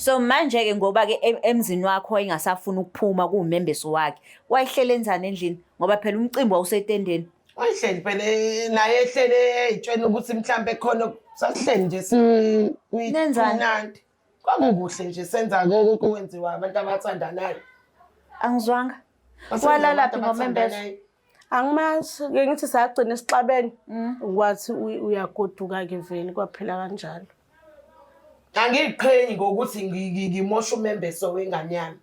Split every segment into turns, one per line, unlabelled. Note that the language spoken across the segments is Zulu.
So manje-ke ngoba-ke emzini wakho wayengasafuni ukuphuma kuwumembeso wakhe, wayehlele enzani endlini? Ngoba phela umcimbi wawusetendeni.
Wayehleli phela naye ehlele ey'tshena ukuthi mhlampe khona sasihleli nje
Nenzani?
simnandi. Kwakukuhle nje senza konke okwenziwa abantu abathandanayo.
Angizwanga.
Basenza
Walalaphi
abantu
ngomembeso?
abathandanayo.
Angimazi, ngeke ngithi sagcina esixabene. Kwathi uyagoduka-ke vele kwaphela kanjalo.
Angiyiqhenyi ngokuthi ngimoshe umembeso wengane yami.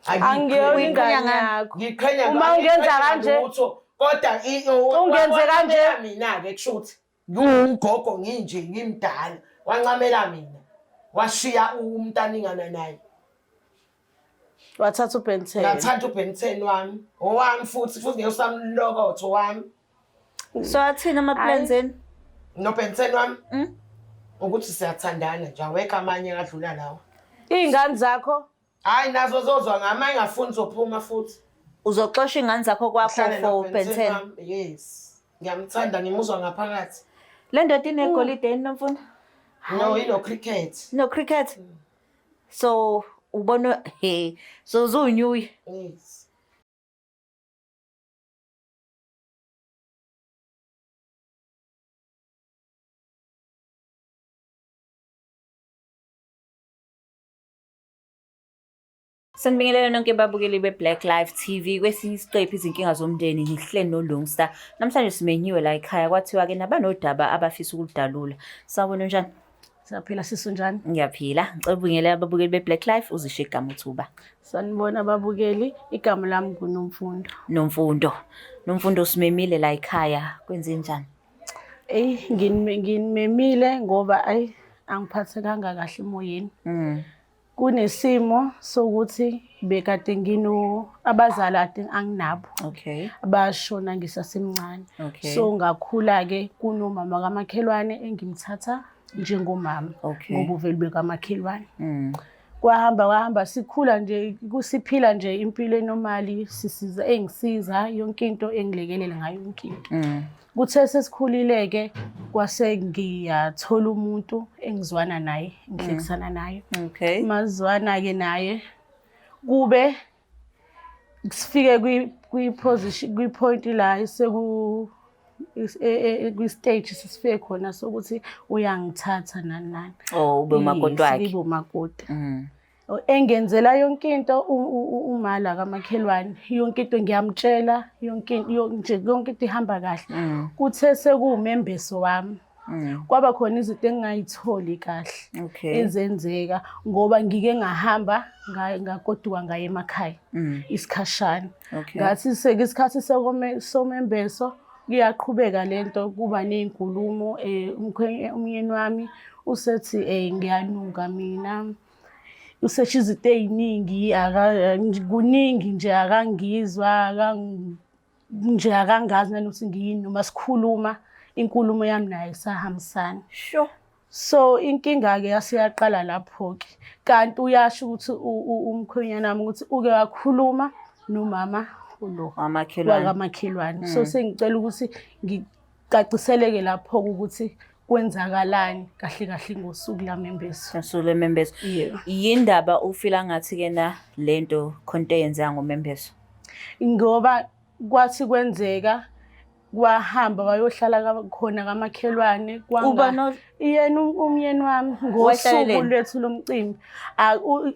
Angiyona ingane
Uyiqhenya ngani?
yakho.
Ngiqhenya
Uma ungenza kanje
lutho kodwa
Ungenze kanje.
mina-ke kushuthi ngiwugogo nginje ngimdala wancamela mina washiya umntaningana naye.
Wathatha uBen 10.
Ngathatha uBen 10 wami owami futhi ngeke usamlokotho wami.
So athini ama-plans enu?
NoBen 10 wami ukuthi siyathandana nje awekho amanye adlula lawa.
Iy'ngane zakho
Hayi nazo zozwa ngami ayingafuni zophuma futhi.
Uzoxosha iy'ngane zakho kwakho
Ngihlale
for
noBen
uBen
10
10?
wami. Yes. Ngiyamthanda ngimuzwa ngaphakathi.
Le ndoda inegolide yini Nomfundo?
No, ino cricket.
No cricket. So ubona he so uzunyuye.
Yes.
Sanibingelela nonke babukeli be-Black Life TV kwesinye isiqephu izinkinga zomndeni ngihleli noLungsta. Namhlanje simenyiwe la ekhaya kwathiwa-ke nabanodaba abafisa ukuludalula. Sawubona unjani?
Siyaphila sisi unjani?
Ngiyaphila. Ngicela ubingelela ababukeli be-Black Life uzisho igama uthuba.
Sanibona ababukeli, igama lami nguNomfundo.
Nomfundo. Nomfundo usimemile la ekhaya. Kwenzenjani?
Eyi nginimemile ngoba ayi angiphathekanga kahle emoyeni. Kunesimo sokuthi bekade ngino abazali ade anginabo. Bashona ngisasemncane. So ngakhula-ke kunomama kamakhelwane engimthatha njengomama. Ngoba uvele ube kamakhelwane. Kwahamba kwahamba sikhula nje kusiphila nje impilo enomali sisiza engisiza yonke into engilekelela ngayo yonke into. Kuthe sesikhulile-ke kwase ngiyathola umuntu engizwana naye, engihlekisana naye. Mazwana-ke naye kube sifike kwi-position, kwi-point la seku kwi-stage sesifike khona sokuthi uyangithatha nani nani.
Oh, ube umakoti wakhe.
Yes, ngibe umakoti. Engenzela yonke into umala kamakhelwane, yonke into ngiyamtshela, yonke into, nje yonke into ihamba kahle. Kuthe sekuwumembeso wami. Kwaba khona izinto engingayitholi kahle ezenzeka ngoba ngike ngahamba ngagoduka ngaye emakhaya isikhashana. Ngathi isikhathi somembeso kuyaqhubeka lento kuba nezinkulumo, umyeni wami usethi ngiyanuka mina. Usesho izinto ey'ningi, kuningi nje akangizwa, nje akangazi nanokuthi ngiyini noma sikhuluma inkulumo yami naye isahambisana. So inkinga-ke yaseyaqala lapho-ke. Kanti uyasho ukuthi umkhwenyana wami ukuthi uke wakhuluma nomama lo
Wamakhelwane.
wakamakhelwane. So sengicela ukuthi ngicaciseleke lapho-ke ukuthi kwenzakalani kahle kahle ngosuku lamembeso.
Ngosuku lwemembeso.
Yebo.
Yindaba ufila ngathi ke na lento khonto eyenzeka ngomembeso?
Ngoba kwathi kwenzeka kwahamba wayohlala khona kamakhelwane,
Uba no-
yena umyeni wami ngosuku
Wahlaleleni?
lwethu lomcimbi.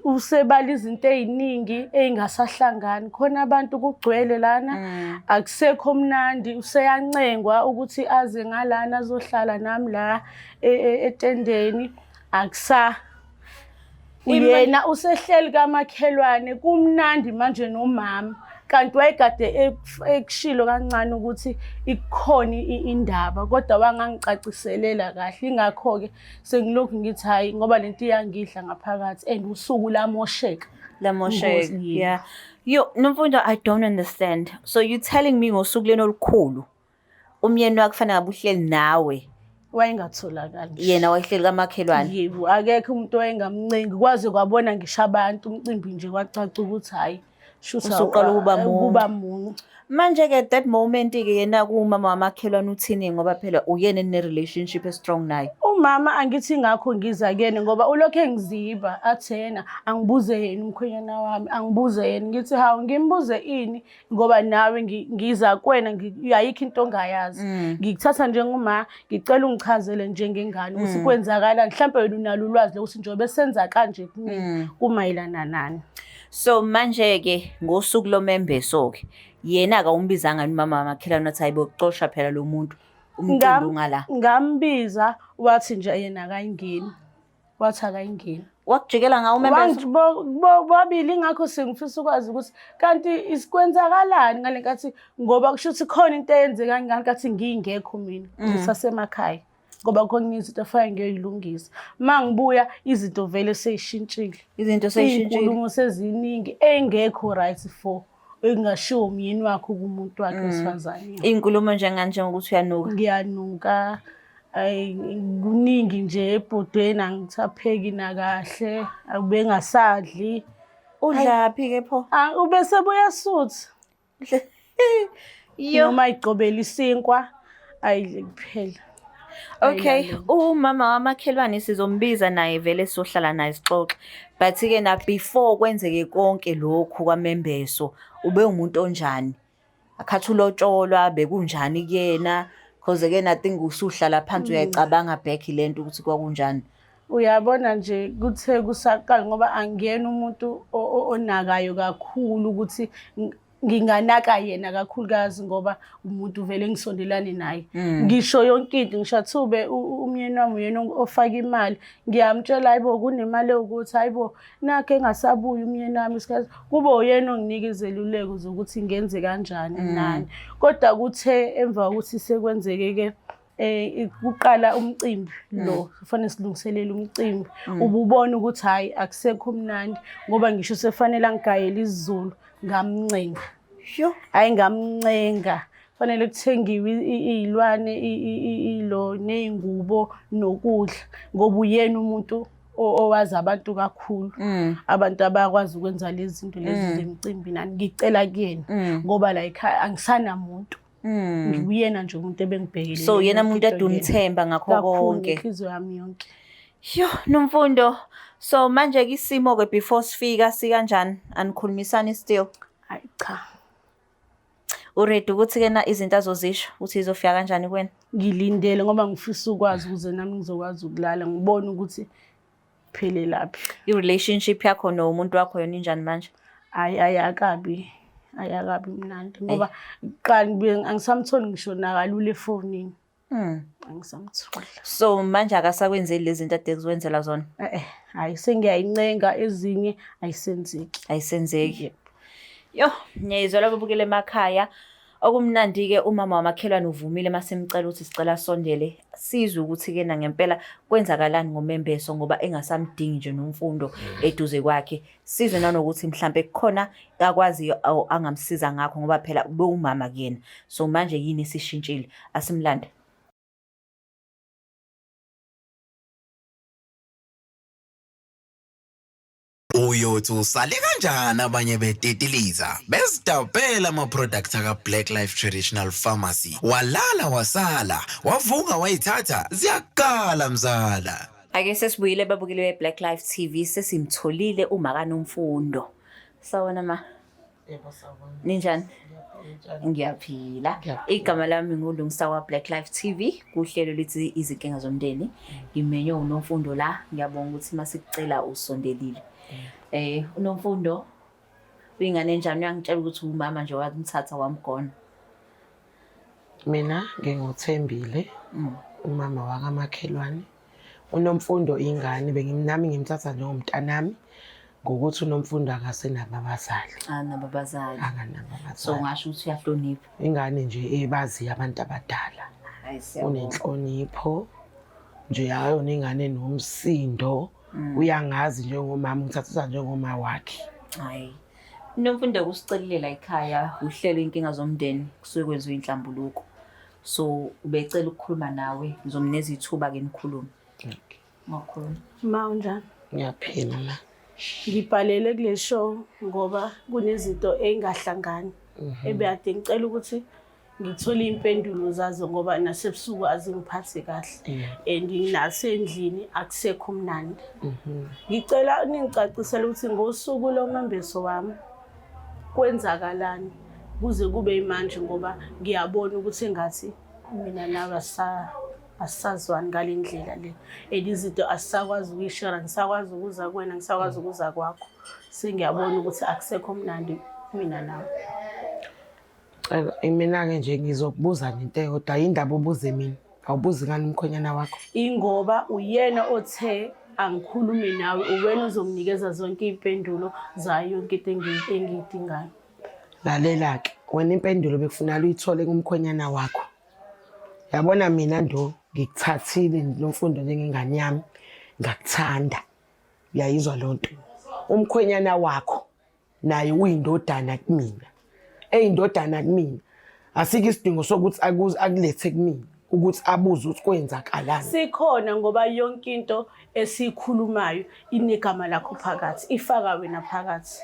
Usebala izinto ey'ningi ey'ngasahlangani. Khona abantu kugcwele lana, akusekho mnandi, useyancengwa ukuthi aze ngalana azohlala nami la etendeni. Akusa yena usehleli kamakhelwane, kumnandi manje nomama. Kanti wayekade ekushilo kancane ukuthi ikhona indaba, kodwa wangangicaciselela kahle. Ingakho-ke sengilokhu ngithi hhayi, ngoba lento iyangidla ngaphakathi and usuku lamosheka.
Lamosheka,
Ngozi,
yeah. Yo, Nomfundo, I don't understand. So you telling me ngosuku lena olukhulu, umyeni wakho kufanele ngabe uhleli nawe?
Wayengatholakali.
Yena wayehleli kamakhelwane.
Yebo, akekho umuntu owayengamncengi. Kwaze kwabona ngisho abantu umcimbi nje kwacaca ukuthi hhayi, shuthi
Usuqala ukuba muncu.
ukuba muncu.
Manje-ke at that moment-ke yena kumama wamakhelwane uthini, ngoba phela uyena ene-relationship e-strong naye?
Umama angithi ngakho ngiza kuyena ngoba ulokhu engiziba athi yena angibuze yena umkhwenyana wami, angibuze yena. Ngithi hawu, ngimbuze ini ngoba nawe ngiza kuwena, ayikho into ongayazi. Ngikuthatha njengoma, ngicela ungichazele njengengane ukuthi kwenzakalani. Mhlampe wena unalo ulwazi lokuthi njengoba senza kanje kumina kumayelana nani.
So manje-ke ngosuku lomembeso-ke yena akawumbizanga yini umama wamakhelwane wathi hayibo xosha phela lo muntu umcimbi ungala?
Ngambiza wathi nje yena akayingeni, wathi akayingeni.
Wakujikela ngawo umembeso?
Bobabili, ingakho sengifisa ukwazi ukuthi kanti isikwenzakalani ngale nkathi, ngoba kusho ukuthi khona into eyenzeka ngale nkathi ngingekho mina, ngisasemakhaya, ngoba khona izinto afanele ngiyoyilungisa. Uma ngibuya izinto vele seyishintshile.
Izinto seyishintshile.
Iy'nkulumo seziningi engekho right for engashiwo umyeni wakhe kumuntu wakhe wesifazane.
Iy'nkulumo njengokuthi uyanuka.
Ngiyanuka. Ayi, kuningi nje ebhodweni, angithapheki nakahle, ubengasadli.
Udlaphi-ke pho?
Ah, ubesebuya sutha.
Yo.
Noma ayigcobele isinkwa ayidle kuphela.
Okay, umama wamakhelwane sizombiza naye vele sizohlala naye sixoxe. But-ke na before kwenzeke konke lokhu kwamembeso, ube umuntu onjani? Akhathi ulotsholwa bekunjani kuyena? Cause-ke I think usuhlala phansi uyayicabanga back lento ukuthi kwakunjani.
Uyabona nje kuthe kusaqala, ngoba angiyena umuntu onakayo kakhulu ukuthi nginganaka yena kakhulukazi, ngoba umuntu vele ngisondelane naye. Ngisho yonke into, ngisho athube umyeni wami uyena ofaka imali, ngiyamtshela hayibo kunemali ewukuthi hayibo nakho engasabuyi umyeni wami isikhathi, kube uyena onginika izeluleko zokuthi ngenze kanjani nani. Kodwa kuthe emva kokuthi sekwenzeke-ke kuqala umcimbi lo, kufanele silungiselele umcimbi, ububona ukuthi hhayi akusekho mnandi, ngoba ngisho sefanele angigayele isiZulu, ngamncenga. Hhayi ngamncenga, fanele kuthengiwe iy'lwane ilo ney'ngubo nokudla, ngoba uyena umuntu owazi abantu kakhulu, abantu abakwazi ukwenza lezi zinto lezi zemicimbi nani. Ngicela kuyena ngoba la ekhaya angisanamuntu. Nguyena nje umuntu ebengibhekele.
So yena umuntu ade umthemba ngakho konke.
Inhliziyo yami yonke.
Yo, Nomfundo. So manje ke isimo ke before sifika sikanjani? Anikhulumisani still?
Hayi cha.
Uready ukuthi ke na izinto azozisho ukuthi izofika kanjani kuwena?
Ngilindele ngoba ngifisa ukwazi ukuze nami ngizokwazi ukulala ngibone ukuthi phelelaphi.
I-relationship yakho nomuntu wakho yona injani manje?
Hayi ayakabi. Ayakabi mnandi ngoba kuqala angisamtholi ngisho nakalula efonini. Angisamtholi.
So manje akasakwenzeli lezi zinto ade kuzokwenzela zona?
Hayi sengiyayincenga ezinye ayisenzeki.
Ayisenzeki. Yo, ngiyayizwa labo bukele emakhaya. Okumnandi-ke umama wamakhelwane uvumile masemcela ukuthi sicela asondele sizwe ukuthi-ke na ngempela kwenzakalani ngomembeso ngoba engasamdingi nje Nomfundo eduze kwakhe. Sizwe nanokuthi mhlampe kukhona akwaziyo angamsiza ngakho ngoba phela bewumama kuyena. So manje yini esishintshile? Asimlande.
Uyothi usale kanjani abanye betetiliza bezidabhela ama-product aka-Black Life Traditional Pharmacy, walala wasala wavuka wayithatha ziyakala mzala.
Ake sesibuyile babukeli be-Black Life TV, sesimtholile umakaNomfundo. Sawona ma.
Yebo sawubona.
Ninjani? Ngiyaphila. Igama lami nguLungisa wa Black Life TV kuhlelo lithi izinkinga zomndeni. Ngimenywe uNomfundo la, ngiyabonga ukuthi masikucela usondelile. uNomfundo uyingane enjani? Uyangitshela ukuthi umama nje wamthatha wamgona.
Mina nginguThembile, umama wakamakhelwane. uNomfundo ingane nami ngimthatha njengomntanami ngokuthi uNomfundo akasenabo abazali.
Anabo abazali.
Akanabo abazali.
So ngasho ukuthi uyahlonipha.
Ingane nje ebaziyo abantu abadala.
Hayi, siyabonga.
Unenhlonipho nje, ayona ingane nomsindo. Uyangazi njengomama, ngithathisa njengoma wakhe.
Hayi. Nomfundo kusicelile la ekhaya uhlelo inkinga zomndeni kusuke kwenziwa inhlambuluko. So ubecela ukukhuluma nawe, ngizomneza ithuba ke nikhulume.
Okay.
Ngakhuluma.
Ma unjani?
Ngiyaphila ma.
Ngibhalele kule show ngoba kunezinto engahlangani. Ebekade ngicela ukuthi Ngithole iy'mpendulo zazo ngoba nasebusuku azingiphathi kahle and nasendlini akusekho mnandi. Ngicela ningicacisele ukuthi ngosuku lomembeso wami kwenzakalani kuze kube imanje ngoba ngiyabona ukuthi engathi mina nawe asisazwani ngale ndlela le and izinto asisakwazi ukuyishera, ngisakwazi ukuza kuwena, ngisakwazi ukuza kwakho. Sengiyabona ukuthi akusekho mnandi mina nawe.
Mina-ke nje ngizokubuza nento eyodwa, yindaba ubuze mina, awubuzi ngani umkhwenyana wakho?
Ingoba uyena othe angikhulume nawe, uwena ozonginikeza zonke iy'mpendulo zayo yonke into engiyidingayo.
Lalela-ke, wena impendulo bekufunala uyithole kumkhwenyana wakho. Yabona mina ndo ngikuthathile Nomfundo njengengane yami, ngakuthanda. Uyayizwa loo nto? Umkhwenyana wakho naye uyindodana kumina, eyindodana kumina asikho isidingo sokuthi akulethe kumina ukuthi abuze ukuthi kwenzakalani.
Sikhona ngoba yonke into esiyikhulumayo inegama lakho phakathi, ifaka wena phakathi.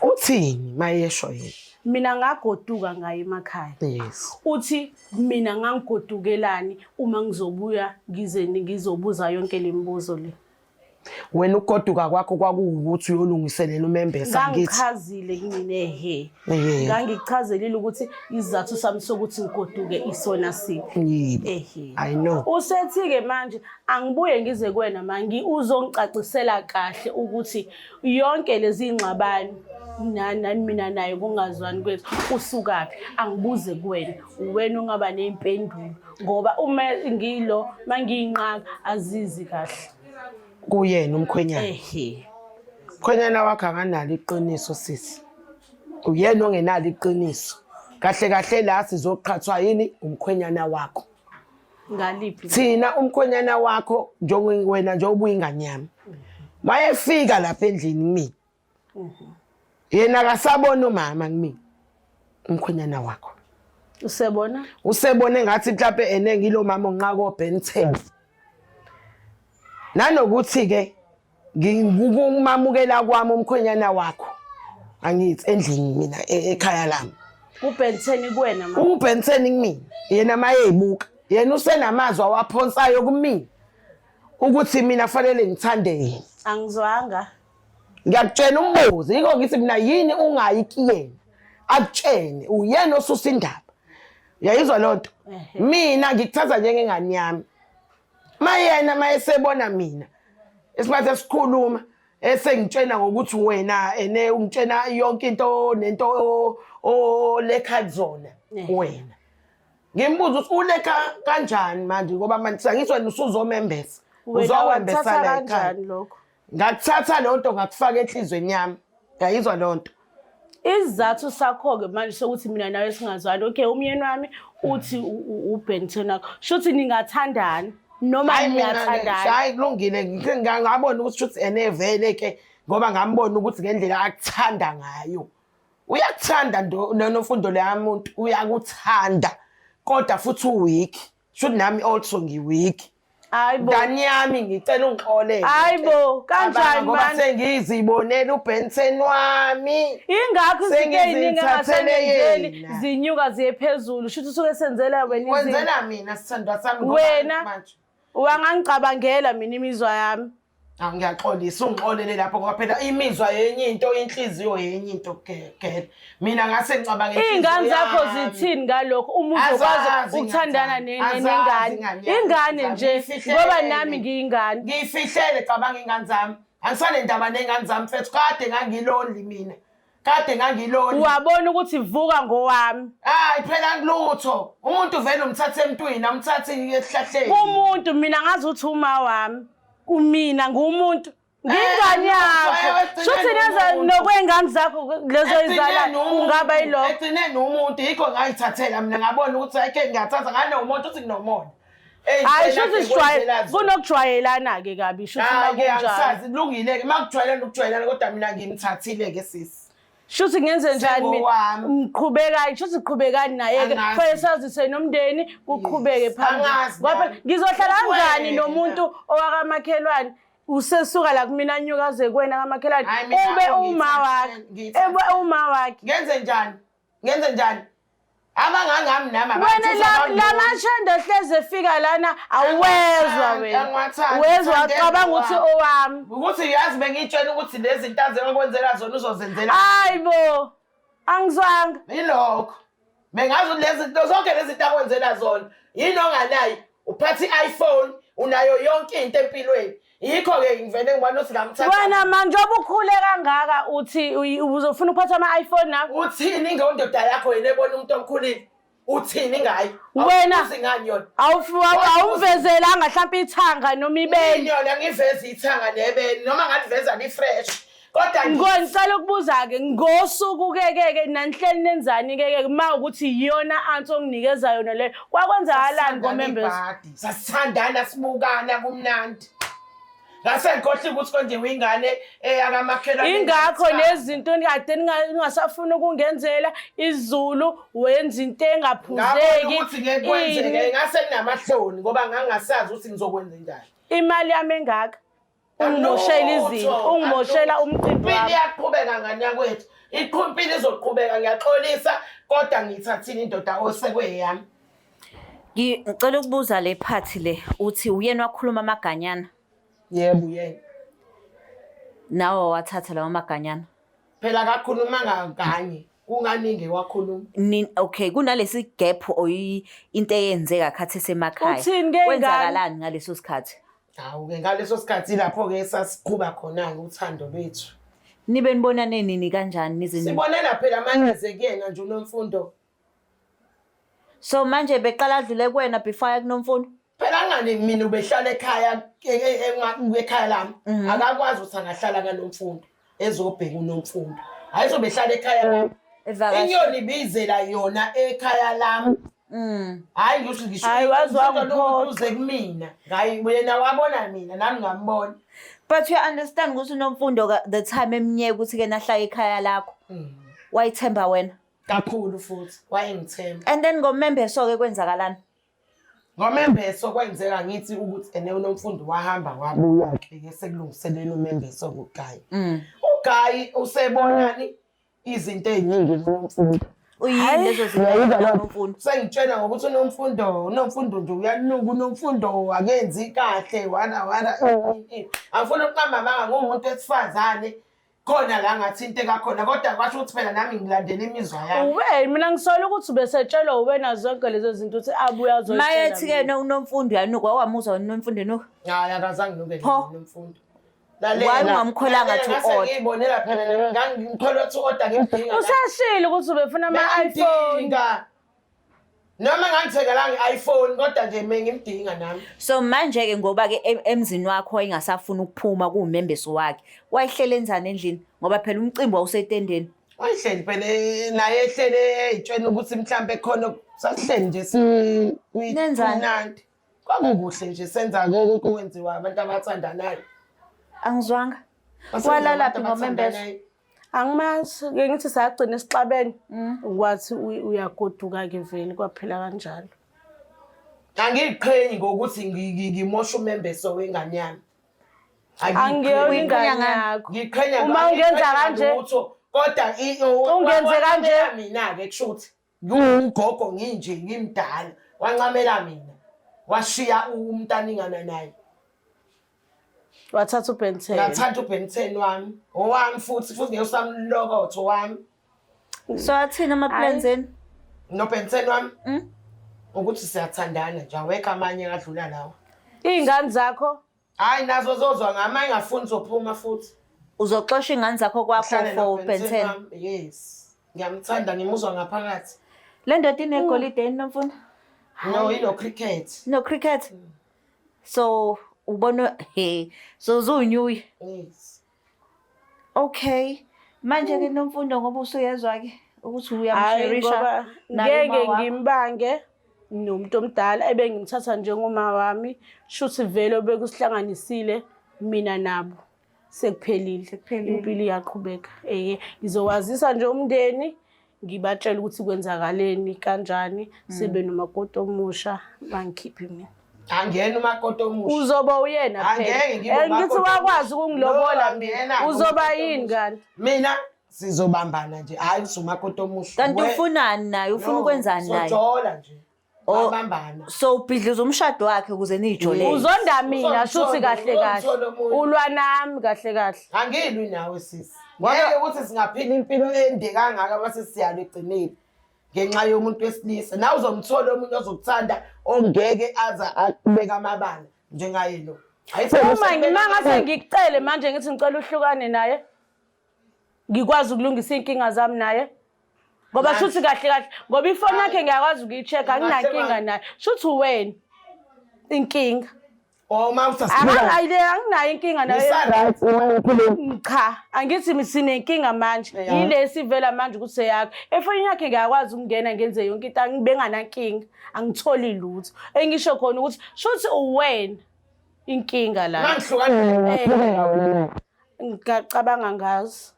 Uthini mayesho yena?
Mina ngagoduka ngaye emakhaya.
Yes.
Uthi mina ngangigodukelani uma ngizobuya ngize ngizobuza yonke le mibuzo le.
Wena ukugoduka kwakho kwakuwukuthi uyolungiselela umembesa ngithi.
Ngangichazile kumina ehe. Ngangichazelile ukuthi isizathu sami sokuthi ngigoduke isona siphi.
Yebo.
Ehe.
I know.
Usethi-ke manje angibuye ngize kuwena mangi uzongicacisela kahle ukuthi yonke lezi ngxabano nani mina naye kungazwani kwethu usukaphi, angibuze kuwena, uwena ongaba ney'mpendulo ngoba uma ngilo mangiyinqaka azizi kahle
kuyena umkhwenyana.
Ehe.
Umkhwenyana wakho akanalo iqiniso sisi, uyena ongenalo iqiniso. Kahle kahle la sizoqhathwa yini umkhwenyana wakho.
Ngaliphi?
Thina umkhwenyana wakho wena njengoba uyingane yami, mayefika lapha endlini kumina, yena akasabona umama kumina, umkhwenyana wakho.
Usebona?
Usebona engathi mhlawumbe ene ngilo mama onqaka oBen 10. Nanokuthi-ke ngikumamukela kwami umkhwenyana wakho, angithi endlini mina ekhaya lami.
UBen 10 kuwena mama?
UBen 10 kumina, yena mayeyibuka, yena usenamazwi awaphonsayo kumina ukuthi mina fanele ngithande yena.
Angizwanga.
Ngiyakutshela umbuzo, yikho ngithi mina yini ungayi kuyena akutshene, uyena osusa indaba. Uyayizwa loo nto? Mina ngikuthatha njengengane yami. Mayena mayesebona mina esibathe sikhuluma esengitshena ngokuthi wena ene ungitshena yonke into nento olekha kuzona wena. Ngimbuza ukuthi ulekha kanjani manje ngoba manje sangithi wena usuzomembesa. Uzowembesa la ekhaya.
Lokho?
Ngakuthatha leyo nto ngakufaka enhlizweni yami. Uyayizwa leyo nto?
Isizathu sakho-ke manje sokuthi mina nawe singazwani, okay umyeni wami uthi uBen 10 wakho, shuthi ningathandani noma niyathandana?
Hayi kulungile, ngabona ukuthi shuthi ene vele ke ngoba ngambona ukuthi ngendlela akuthanda ngayo. Uyakuthanda Nomfundo leya muntu, uyakuthanda kodwa futhi uweak. Shuthi nami also ngiweak.
Hayibo.
Ngani yami ngicela ungixolele.
Hayibo, kanjani
Ngoba
manje?
sengizibonela uBenson wami.
Ingakho izinto ey'ningi
Sengizithathele
engasenzeli
yena.
zinyuka ziye phezulu. Shuthi usuke senzela wena izinto.
Wenzela mina sithandwa sami ngoba
Wena
manje.
wangangicabangela mina imizwa yami.
Awu ngiyaxolisa ungixolele lapho ngoba phela imizwa yenye into, inhliziyo yenye into gele. Mina ngase ngicabanga inhliziyo
Iy'ngane zakho
yami.
zithini ngalokho uma uzokwazi
Azazi
ukuthandana
ingane zami. Azazi
nengane?
ingane yami.
Ingane nje
Ngiyifihlele.
ngoba nami ngiyingane.
Ngiyifihlele cabanga ingane zami. Angisanendaba ney'ngane zami mfethu kade ngangilonely mina. Kade ngangilonely.
Wabona ukuthi vuka ngowami.
Hayi phela lutho. Umuntu vele umthatha emntwini, amthathi esihlahleni.
Umuntu mina ngazi ukuthi uma wami. Kumina ngumuntu. Ngingane yakho. Shuthi neze nokwengane zakho lezo izala kungaba yilokho.
Egcineni umuntu yikho ngayithathela mina ngabona ukuthi ayikhe ngiyathatha nganomuntu uthi nginomona.
Hayi shuthi sijwayele kunokujwayelana ke kabi shuthi
makunjalo. Angisazi kulungile ke makujwayelana ukujwayelana kodwa mina ngimthathile ke sisi.
Shuthi ngenze njani mina? Ngiqhubeka shuthi qhubekani naye ke kufanele sazise nomndeni kuqhubeke phambili. Ngoba ngizohlala kanjani nomuntu owakamakhelwane usesuka la kumina anyuka aze kuwena kamakhelwane ube uma wakhe ebe uma wakhe.
Ngenze njani? Ngenze njani? Abangangami nami
Wena la mashende hleze efika lana awuwezwa wena.
Angiwathandi,
Wezwa
ngithande
ucabanga ukuthi
owami.
owami.
Ukuthi yazi bengiyitshela ukuthi lezi zinto azengakwenzela zona uzozenzela.
Hayi bo. Angizwanga.
Yilokho. Bengazi ukuthi lezi zinto zonke lezi zinto akwenzela zona. Yini onganayo? Uphatha i-iPhone, unayo yonke into empilweni. Yikho-ke ngivele ngibona ukuthi ngamthatha.
Wena manje obukhule kangaka uthi uzofuna ukuphatha ama-iPhone nawe?
Uthini ngondoda yakho yena ebona umuntu omkhulile? Uthini ngayo?
Wena-
Awubuzi ngani yona?
Awumvezelanga mhlawumpe ithanga noma ibele.
Yini yona ngiveze ithanga nebele noma ngaliveza li-fresh. Kodwa
Ngo ngicela ukubuza-ke ngosuku ke-ke-ke nanihleli nenzani-ke-ke uma ukuthi yiyona ansi onginikeza yona leyo kwakwenzakalani ngomembezo?
Ibhadi. Sasithandana sibukana kumnandi. Ngase ngikhohlwe ukuthi konje uyingane eyakamakhelwane.
Ingakho nezinto kade ningasafuni ukungenzela izulu wenza into
Ngabona
engaphuzeki
ukuthi ngeke kwenzeke
ini
ngase nginamahloni ngoba ngangasazi ukuthi ngizokwenza njani.
imali yami engaka ungimoshela izinto ungimoshela umcimbi
Impilo
wami
iyaqhubeka ngane yakwethu. Impilo izoqhubeka ngiyaxolisa kodwa ngiyithathile indoda osekweyami.
Ngicela ukubuza le phathi le uthi uyena wakhuluma amaganyana
Yebo yena.
nawe wathatha lawo maganyana.
Phela akakhulumanga kanye kunganingi wakhuluma.
Okay kunalesi gap oyi into eyenzeka khathi esemakhaya.
Uthini ke ingane?
Kwenzakalani ngaleso sikhathi?
Hawu-ke ngaleso sikhathi lapho-ke sasiqhuba khona-ke uthando lwethu.
Nibe nibonane nini kanjani nize
Sibonela phela manje kuyena nje uNomfundo.
So manje beqala adlule kuwena before aye kuNomfundo?
Phela ngani mina ubehlala ekhaya ekhaya lami. Akakwazi ukuthi angahlala kaNomfundo ezobheka uNomfundo. Hayi uzobehlala ekhaya lami.
Evakasha.
Inyoni ibizela yona ekhaya lami. Hayi ngisho ngisho.
Hhayi, waze
umfundo lo
wangiphoxa.
uze kumina. Hayi wena wabona mina nami ngambona.
But you understand ukuthi uNomfundo the time emnyeke ukuthi ke nahlala ekhaya lakho. Wayithemba wena.
Kakhulu futhi wayengithemba.
And then ngomembeso ke kwenzakalani?
Ngomembeso kwenzeka ngithi ukuthi ene uNomfundo wahamba wabuya ke ke sekulungiselela umembeso kuGayi. UGayi usebonani izinto ey'ningi kuNomfundo.
Uyini lezo zinto uNomfundo?
Sengitshela ngokuthi uNomfundo, uNomfundo nje uyanuka, uNomfundo akenzi kahle wana wana. Angifuni ukuqamba amanga nguwumuntu wesifazane khona la ngathinteka khona kodwa kwasho ukuthi phela nami ngilandela imizwa yami.
Uwe mina ngisola ukuthi ubesetshelwa uwena zonke lezo zinto ukuthi abuye azoyitshela
Mayethi ke
mina.
uNomfundo uyanuka wawamuzwa uNomfundo enuka.
Hayi akazange nuke
Pho?
uNomfundo.
Why ungamkholanga to
ngase
order?
ngiyibonela phela nami ngangikholwa to order ngimdinga.
Usashilo ukuthi ubefuna ama-iPhone.
Bengimdinga. Noma ngangithengelanga i-iPhone kodwa nje mina ngimdinga nami.
So manje ke ngoba ke emzini wakho wayengasafuni ukuphuma kuwumembeso wakhe. Wayehlele enzani endlini ngoba phela umcimbi wawusetendeni.
Wayehleli phela naye ehlele ey'tshweni ukuthi mhlampe khona sasihleli nje si
Nenzani?
kumnandi. Kwakukuhle nje senza konke okwenziwa abantu abathandanayo.
Angizwanga.
Basenza
Walala
abantu
phi ngomembeso?
abathandanayo.
Angimazi ke ngithi sagcina esixabene. Kwathi uyagoduka-ke vele kwaphela kanjalo.
Angiyiqhenyi ngokuthi ngimoshe umembeso wengane yami.
Angiyona ingane
Uyiqhenya ngani?
yakho.
Ngiqhenya
Uma ungenza kanje
lutho kodwa
Ungenze kanje.
mina-ke kushuthi ngiwugogo nginje ngimdala wancamela mina washiya umntaningana naye
wathatha uBen 10.
ngathatha uBen 10 wami owami futhi futhi ngeke usamlokotho wami
So athini ama plans enu?
noBen 10 wami ukuthi siyathandana nje awekho amanye akadlula lawo
Iy'ngane zakho
hhayi nazo zozwa ngami ayingafuni zophuma futhi
Uzoxosha ingane zakho kwakho
Ngihlale
for
noBen
Ben
10
10.
wami. Yes ngiyamthanda ngimuzwa ngaphakathi
Le ndoda inegolide yini Nomfundo?
no ino cricket
No cricket. So ubona he so uzunyuyi.
yes
Okay. Manje ke Nomfundo ngoba usuyezwa ke ukuthi
Hhayi
uyamsherisha
ngoba
naye
ngeke
uma wakho.
ngimbange nomuntu omdala ebengimthatha njengoma wami shuthi vele obekusihlanganisile mina nabo sekuphelile
Sekuphelile.
impilo iyaqhubeka eye ngizowazisa nje umndeni ngibatshele ukuthi kwenzakaleni kanjani sibe nomakoti omusha bangikhiphe mina
angena umakoti omusha
uzoba uyena
Angeke
phela
ngibe
Eh, ngithi
umakoti
wakwazi
omusha.
ukungilobola
No,
mina
angena
uzoba
umakoti
yini
omusha.
kanti
mina Sizobambana nje, hhayi usumakoti omusha.
Kanti ufunani naye? Ufuna ukwenzani naye?
Sojola nje.
Oh.
Babambana.
So ubhidliza umshado wakhe ukuze niyijolele.
Uzonda mina
Uzomthola,
shuthi kahle kahle.
uzomthola omunye.
Ulwa nami kahle kahle.
Angilwi nawe sisi. Ngeke ukuthi singaphila impilo ende kangaka mase siyalwa egcineni ngenxa yomuntu wesilisa. Nawe uzomthola omunye ozokuthanda ongeke aze akubeka amabala njengaye lo.
Uma ngimangase ngikucele manje ngithi ngicela uhlukane naye. Ngikwazi ukulungisa iy'nkinga zami naye. Ngoba shuthi kahle kahle ngoba ifoni yakhe ngiyakwazi ukuyi-check-a anginankinga naye. Shuthi uwena inkinga.
Oh, uma usasibuka.
Anginayo inkinga naye.
Ngisa-right uma ngikhuluma.
Cha, angithi sinenkinga manje. Yile esivela manje ukuthi eyakho. Efonini yakhe ngiyakwazi ukungena ngenze yonke into angibe nganankinga. Angitholi lutho. Engisho khona ukuthi shuthi uwena inkinga la.
Mangihlukana.
Ngicabanga ngazo.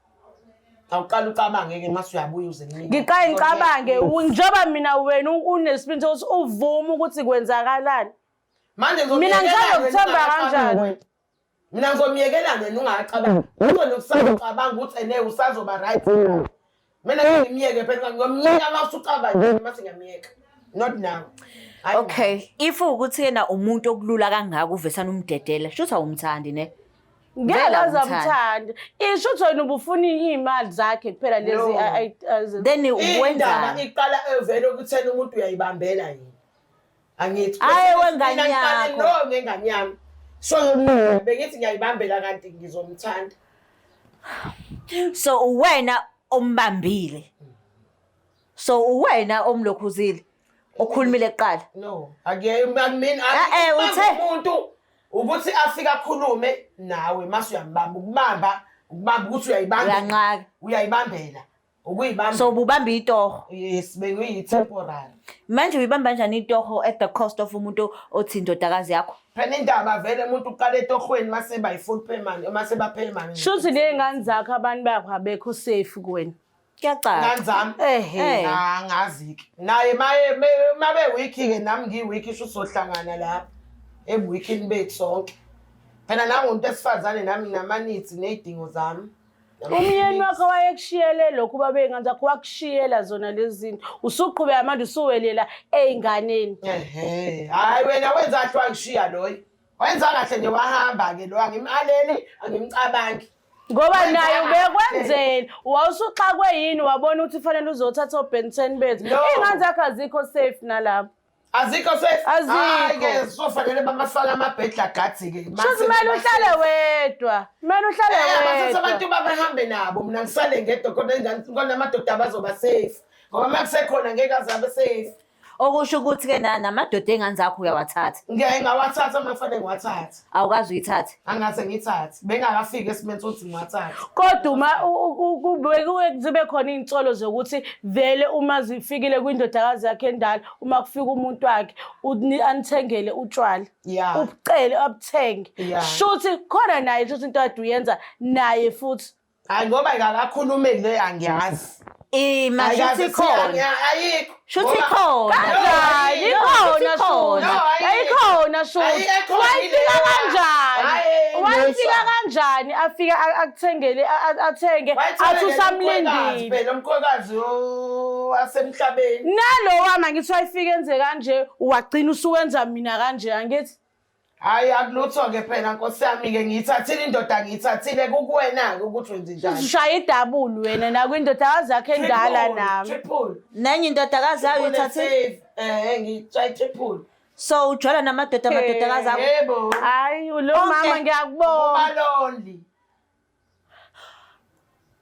Awuqala ucabange ke mase uyabuya uze kumina.
Ngiqale ngicabange njengoba mina wena unesibindi sokuthi uvume ukuthi kwenzakalani.
Manje
Mina
ngizomyekela
ngisazokuthemba
wena
kanjani?
ungakacabangi. Mina ngizomyekelana wena ungakacabangi. Ukhona ukusacabanga ukuthi ene usazoba right. Mina ngimyeke phela ngomyeka uma usucabanga mase ngiyamyeka. Not now. Hayi.
Okay, if ukuthi yena umuntu okulula kangaka uvesana umdedela, shuthi awumthandi ne?
Ngeke
Vele
aze
awumthandi.
amthande. Isho ukuthi wena ubufuna iy'mali zakhe kuphela lezi
No.
Then
Indaba
wenzani?
iqala evele ukuthena umuntu uyayibambela yena. Angithi.
Hhayi,
Mina
wengane
ngiqale
yakho.
No ngengane yami. So bengithi ngiyayibambela kanti ngizomthanda.
So uwena ombambile. So uwena omlokhuzile. Okhulumile kuqala.
No, akuye mina
Eh, eh, uthe-
umuntu ukuthi afike akhulume nawe mase uyambamba ukubamba ukubamba ukuthi uyayibambela.
Uyanqaka.
Uyayibambela. Ukuyibamba.
So ububamba itoho.
Yes, bengiyi temporary.
Manje uyibamba kanjani itoho at the cost of umuntu othi indodakazi yakho?
Phela indaba vele umuntu uqala etohweni mase bayi full payment mase ba payment.
Shuthi ney'ngane zakho abantu bakho abekho safe kuwena.
Kuyacaca.
Ngane zami.
Ehhe.
Angazi ke. Naye maye mabe week ke nami ngi week isho sohlangana lapha. Ebuweekini bethu sonke. Phela nami umuntu esifazane nami nginama-needs nezidingo zami.
Umyeni wakho wayekushiyele lokhu babey'ngane zakho wakushiyela zona lezi zinto. Usuqhubeka manje usuwelela ey'nganeni.
Ehhe. Hayi wena wenza kahle wangishiya loyo. Wenza kahle nje wahamba ke lo angimaleli angimcabangi.
Ngoba
Wenza
naye
kahle.
ubekwenzela. Wawusuxakwe yini wabona ukuthi fanele uzothatha o-Ben 10 bethu.
No.
Iy'ngane zakho azikho safe nalapho.
Azikho safe.
Azikho.
Hayi ke sofanele bamasala amabhedla gathi ke.
Shuthi kumele uhlale wedwa. Kumele uhlale
Bathatha
wedwa.
abantu babahambe nabo mina ngisale ngedwa khona ingane khona amadoda abazoba safe. Ngoba uma kusekhona ngeke aze abe safe.
Okusho ukuthi ke na namadoda engane zakho uyawathatha.
Ngeke ngawathatha uma kufanele ngiwathathe.
Awukazi uyithathe.
Angase ngithathe. Bengakafiki esimeni sokuthi ngiwathathe.
Kodwa uma kuke zibe khona iy'nsolo zokuthi vele uma zifikile kwindodakazi yakhe endala uma kufika umuntu wakhe anithengele utshwala.
Yeah.
Ubucele abuthenge.
Yeah.
Shuthi khona naye shuthi into ade uyenza naye futhi.
Hayi ngoba akakakhulumeli le angiyazi.
Ima shuthi khona.
Ayikho.
Shuthi khona.
Kanjani? Ikhona
Ikhona.
shuthi.
No, ayikho.
Ayikhona shuthi.
Ayikho
Wayifika
ile.
kanjani?
Hayi,
Wayifika
no,
kanjani? Afika akuthengele athenge athi usamlindile.
Phela umkhwekazi wasemhlabeni.
Nalo wami angithi wayifika enze kanje wagcina usuwenza mina kanje angithi.
Hayi akulutho-ke phela nkosi yami-ke ngiyithathile indoda ngiyithathile kukuwena-ke ukuthi wenze njani.
Ushaya idabulu wena nakwindodakazi yakho endala nami.
Triple.
Nenye indodakazi yayo
Triple
uyithathile.
save. Eh ngitshaya triple.
So ujola namadoda amadodakazi akho.
Yebo.
Hayi lo
Onke.
mama ngiyakubona.
Uba lonely.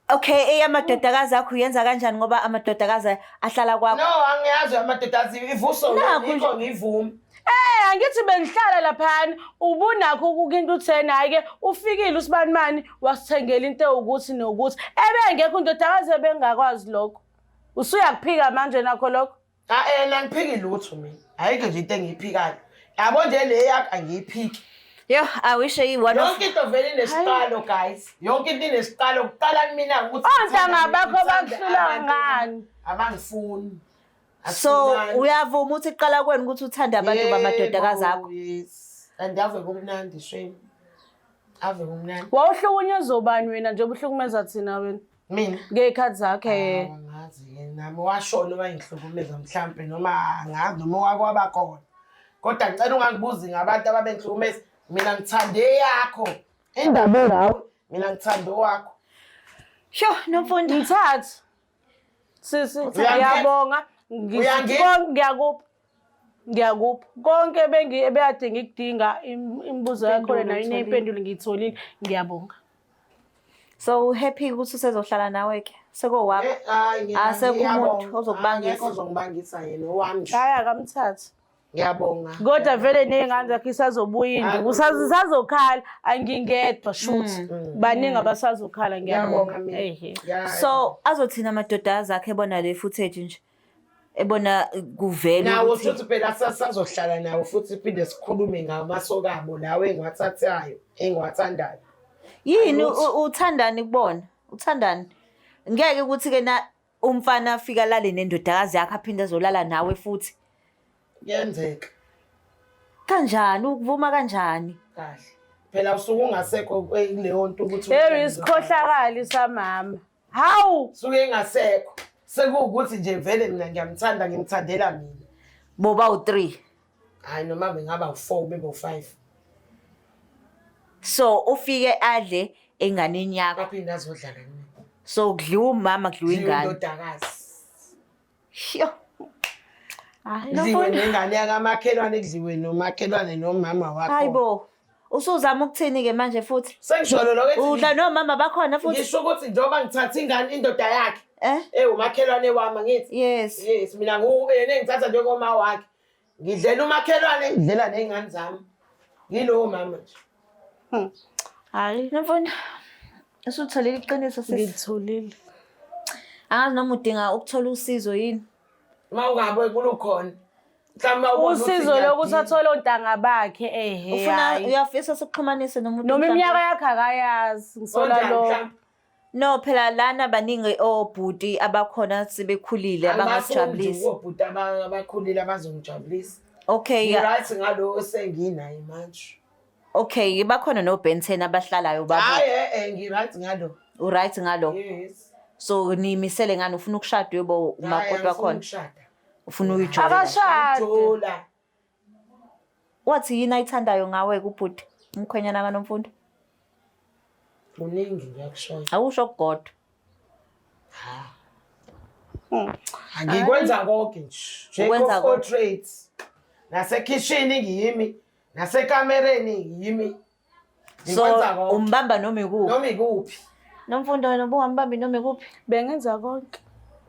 Okay, eyamadodakazi akho uyenza kanjani ngoba amadodakazi ahlala kwakho?
No angiyazi amadoda ivuso
Nakhu nje.
yikho ngivuma.
Eh angithi bengihlala laphana ubunakho ukukinto uthena hayi ke ufikile usibanimani wasithengela into ewukuthi nokuthi ebengekho indodakazi ebengakwazi lokho. Usuyakuphika manje nakho lokho.
Ah eh angiphiki lutho mina. Ayikho nje into engiyiphikayo. Yabo nje le yakho angiyiphiki.
Yo, I wish I one of
Yonke into vele inesiqalo guys. Yonke into inesiqalo kuqala kumina ukuthi
Ontanga bakho
ngithanda
bakuhlula
abantu
ngani?
Abangifuni.
So
Asifunani.
uyavuma ukuthi kuqala kwenu ukuthi uthande abantu bamadodakazi akho.
Yebo, Yes. And ave kumnandi shame. Ave kumnandi.
Wawuhlukunyezwa ubani wena njengoba uhlukumeza thina wena?
Mina
Ngey'khathi zakhe.
Angazi ke nami washona owayengihlukumeza mhlampe noma angazi noma owakwaba khona. Kodwa ngicela ungangibuzi ngabantu ababengihlukumeza. Mina ngithande eyakho. Indaba engawe mina ngithande owakho.
Sho, Nomfundo.
Ngithathe. Sisi,
Uyangena?
ngiyabonga.
Uyangena?
Ngiyakupha. Ngiyakupha. Konke bengi ebekade ngikudinga imibuzo yakho
Impendulo
nayo
uyitholile.
impendulo ngiyitholile. Ngiyabonga.
So happy ukuthi usezohlala nawe ke. Sekowakho.
Eh, hayi,
Asekho umuntu
ngiyabonga.
ozokubangisa.
Akekho ozongibangisa yena owami nje.
Hayi akamthathe.
Ngiyabonga.
Kodwa vele ney'ngane zakhe isazobuya induku. Isazokhala angingedwa shuthi. Baningi abasazokhala
Ngiyabonga
ngiyabonga.
mina.
Ehe.
So azothina amadoda akhe ebona le footage nje. Ebona kuvela
Nawo
ukuthi
futhi phela sasazohlala nawo futhi siphinde sikhulume ngamasokabo lawo engiwathathayo engiwathandayo.
Yini uthandani kubona? Uthandani? Ngeke ukuthi ke na umfana afika lale nendodakazi yakhe aphinde azolala nawe futhi.
Kuyenzeka.
Kanjani ukuvuma kanjani?
Kahle. Phela usuke ungasekho kuleyo nto ukuthi
Hey isikhohlakali samama. Hawu!
Suke engasekho. Sekuwukuthi nje vele mina ngiyamthanda ngimthandela mina.
Boba u3.
Hayi noma bengaba u4 bebe u5.
So ufike adle enganeni yakho.
Aphinde azodlala mina.
So kudliwa umama kudliwa ingane.
Indodakazi.
Sho.
Hayi.
Kudliwe nengane yakamakhelwane kudliwe nomakhelwane nomama wakho.
Hayibo. Usuzama ukuthini ke manje futhi?
Sengisholo lokho ethi
Udla nomama bakhona futhi?
ngisho ukuthi njengoba ngithatha ingane indoda yakhe.
Eh?
Eh umakhelwane wami angithi.
Yes.
Yes mina yena engithatha njengoma wakhe. Ngidlela umakhelwane ngidlela ney'ngane zami. Ngilowo mama nje.
Hayi.
Nomfundo. Usutholile iqiniso sisi.
Ngitholile.
Angazi noma udinga ukuthola usizo yini.
Uma ungabe kulukhona. Mhlawumbe uma ubona ukuthi
Usizo lokuthi
ngiyadinga.
athole ontanga bakhe ehe.
Ufuna
hayi.
uyafisa sikuxhumanise nomuntu
Noma
mhlawumbe?
iminyaka yakhe akayazi ngisola
Onjani
lo.
mhlawumbe?
No phela lana baningi obhuti abakhona sebekhulile
Angibafuni nje
abangakujabulisi.
obhuti abakhulile abazongijabulisa.
Okay,
Ngi-right ngalowo senginaye manje.
okay, bakhona no Ben 10 abahlalayo babo.
Hhayi eh ngi-right ngalo.
U right ngalo.
Yes.
So niyimisele ngani ufuna ukushada uyobo umakoti
Hhayi, angifuni
wakhona?
ukushada.
Ufuna uyijolela.
Abashade.
Jola.
Wathi yini ayithandayo ngawe kubhuti? Umkhwenyana kaNomfundo?
Kuningi ngiyakushoyo.
Awusho kugodwa.
Ngikwenza konke nje. Jack
Ukwenza
of all
konke.
trades. Nasekhishini ngiyimi, nasekamereni ngiyimi.
So
Ngikwenza konke.
umbamba noma ikuphi?
Noma ikuphi.
Nomfundo wena ubungambambi noma ikuphi?
Bengenza konke.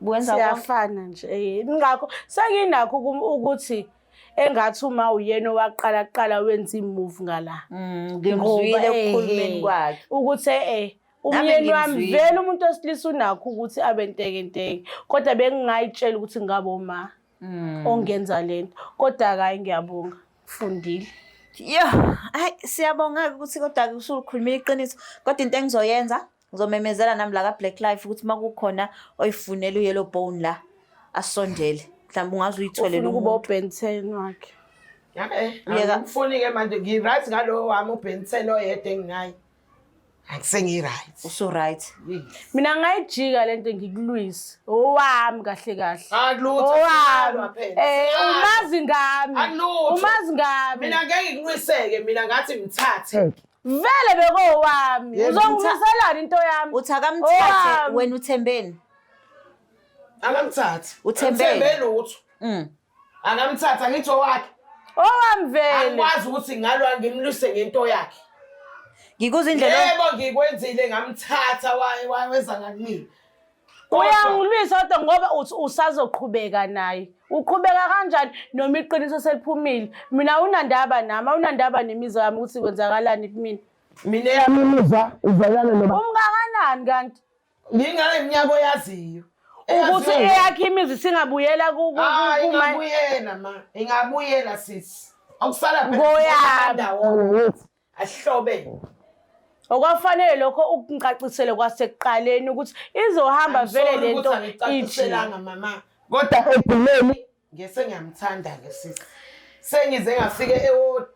Buwenza konke.
Siyafana nje. Eh ingakho senginakho ukuthi engathi uma uyena owaqala kuqala wenza imove ngala.
Ngimzwile ekukhulumeni kwakhe.
Ukuthi eh
Nami
umyeni wami
ngimzwile.
vele umuntu wesilisa unakho ukuthi abe ntekenteke kodwa bengingayitshela ukuthi ngabe uma ongenza lento kodwa hayi ngiyabonga ngifundile.
Yo, hayi siyabonga ukuthi kodwa ke usulikhulumile iqiniso. Kodwa into engizoyenza ngizomemezela nami la ka Black Life ukuthi makukhona oyifunela uyellow bone la asondele. Mhlawumbe ungaze uyitholele
Ufuna ukuba
umuntu.
uBen 10 wakhe.
Eh,
Yeka.
angifuni ke manje ngi-right ngalowo wami uBen 10 oyedwa enginaye. Angisengi-right.
Usu right.
Yes.
Mina ngayijika lento ngikulwise. Owami kahle kahle.
Akulutho,
Owami.
siyalwa phela,
Eh
siyalwa.
umazi ngami.
Akulutho.
Umazi ngami.
Mina ngeke ngikulwiseke mina ngathi mthathe.
Vele bekowami.
Yebo.
Uzongilwiselani into yami?
Uthi akamthathe
Owami.
wena uthembeni.
Akamthathe.
Uthembeni.
Angithembe lutho. Akamthatha ngithi owakhe.
Owami vele.
Angikwazi ukuthi ngalwa ngimlwise ngento yakhe.
Ngikuza indlela
Yebo ngikwenzile ngamthatha waweza ngakumina. Kodwa-
Uyangilwisa kodwa ngoba uthi usazoqhubeka naye. Uqhubeka kanjani noma iqiniso seliphumile? Mina awunandaba nami, awunandaba nemizwa yami ukuthi kwenzakalani kumina.
Mina eyami imizwa izwelana noba
Umngakanani kanti?
ngingane iminyaka oyaziyo.
Ukuthi
Eyaziyo.
eyakhe imizwa isingabuyela
Hayi ingabuyela ma, ingabuyela sisi. Okusala phela
Ngoyami.
ndawonye ahlobe.
Okwafanele lokho ukungicacisele kwasekuqaleni ukuthi izohamba vele lento iji.
Angicaciselanga mama. Kodwa ekugcineni ngese ngiyamthanda ke sisi. Sengize ngafike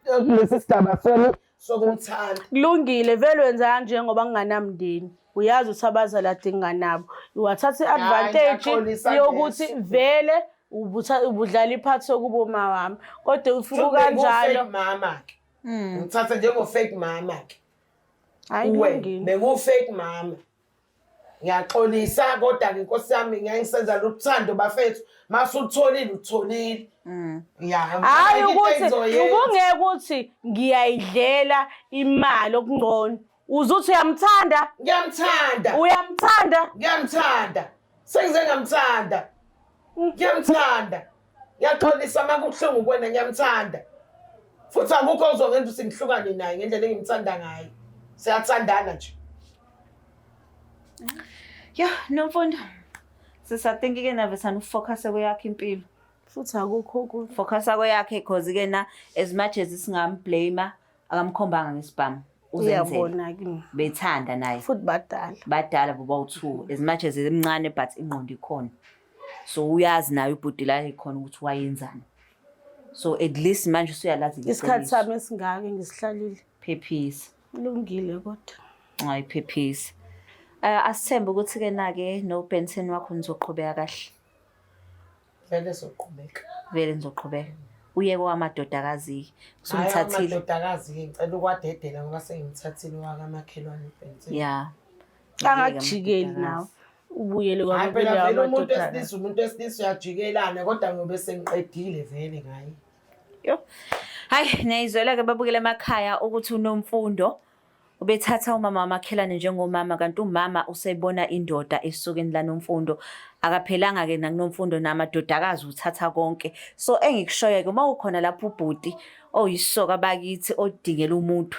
kulesi sigaba sami sokumthanda.
Kulungile vele wenza kanje ngoba nginganamndeni. Uyazi ukuthi abazali ade nginganabo. Wathatha i-advantage
Ngiyaxolisa
yokuthi
ngeso.
vele ubudlala iphathi yokuba uma wami. Kodwa ufika kanjalo.
Fake mama ke. Ngithathe njengo fake mama ke.
Hayi
Uwe
kulungile.
bengu fake mama. Ngiyaxolisa kodwa ke Nkosi yami ngiyangisenza lokuthando bafethu. Masutholile utholile. Ya.
Hayi
ayikho into
ukuthi
engizoyenza.
ubungeke ukuthi ngiyayidlela imali okungcono. Uzuthi uyamthanda,
Ngiyamthanda.
uyamthanda.
Ngiyamthanda. Sengize ngamthanda. Ngiyamthanda. Ngiyaxolisa uma kubuhlungu kuwena ngiyamthanda. Futhi akukho ozongenza ukuthi ngihlukane naye ngendlela engimthanda ngayo. Siyathandana nje.
Yo, Nomfundo. Sisathinki-ke nave thana ufocus kweyakho impilo.
Futhi akukho okunye.
Focus kweyakhe cause ke na as much as singamblame akamkhombanga ngesibhamu. Uzenzele.
Uyabona ke.
Bethanda naye.
Futhi badala.
Badala boba u2 as much as emncane but ingqondo ikhona. So uyazi naye ubhuti la ekhona ukuthi wayenzani. So at least manje usuyalazi
Isikhathi
iqiniso.
sami esingaka ngisihlalile.
Phephisa.
Kulungile kodwa.
Hayi phephisa. Asithembe ukuthi ke na ke no Benson wakho nizoqhubeka kahle.
Vele soqhubeka.
Vele nizoqhubeka. Uye kwamadodakazi
Hayi
usumthathile.
amadodakazi-ke ngicela ukwadedela ngoba sengimthathile owakamakhelwane uBhenson.
Yeah.
Angakujikeli nawe. Ubuyele
Hayi
kwababili
phela vele umuntu
amadodana.
wesilisa umuntu wesilisa uyajikelana kodwa ngobe sengiqedile vele ngaye.
Yo. Hayi niyayizwela ke babukele emakhaya ukuthi uNomfundo ubethatha umama wamakhelwane njengomama kanti umama usebona indoda esukeni laNomfundo. Akaphelanga ke nakuNomfundo namadodakazi uthatha konke. So engikushoyo ke uma ukhona lapho ubhuti oyisoka bakithi odingela umuntu.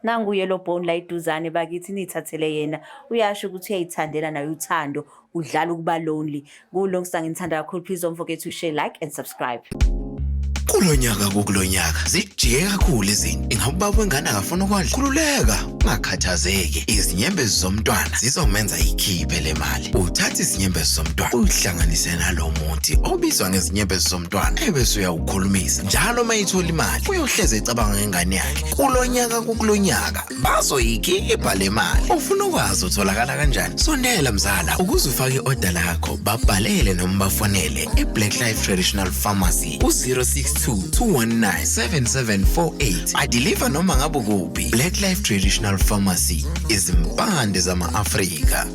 Nangu yellow bone la iduzane bakithi nithathele yena. Uyasho ukuthi uyayithandela naye uthando, udlala ukuba lonely. Kulungisa ngithanda kakhulu. Please don't forget to share, like and subscribe.
Kulonyaka kukulonyaka zijike kakhulu izinto. Ingabe ubaba wengane akafuna ukondla? Khululeka, ungakhathazeki. Izinyembezi zomntwana zizomenza ikhiphe le mali. Uthatha izinyembezi zomntwana uyihlanganise nalo muthi obizwa ngezinyembezi zomntwana ebese uyawukhulumisa. Njalo uma ethola imali uyohleze ecabanga ngengane yakhe. Kulonyaka kukulonyaka bazoyikhipha le mali. Ufuna ukwazi utholakala kanjani? Sondela mzala ukuze ufake i-order lakho babhalele noma bafonele e-Black Life Traditional Pharmacy ku-062 219 7748. Adeliver noma ngabe kuphi. Black Life Traditional Pharmacy, izimpande zama-Afrika.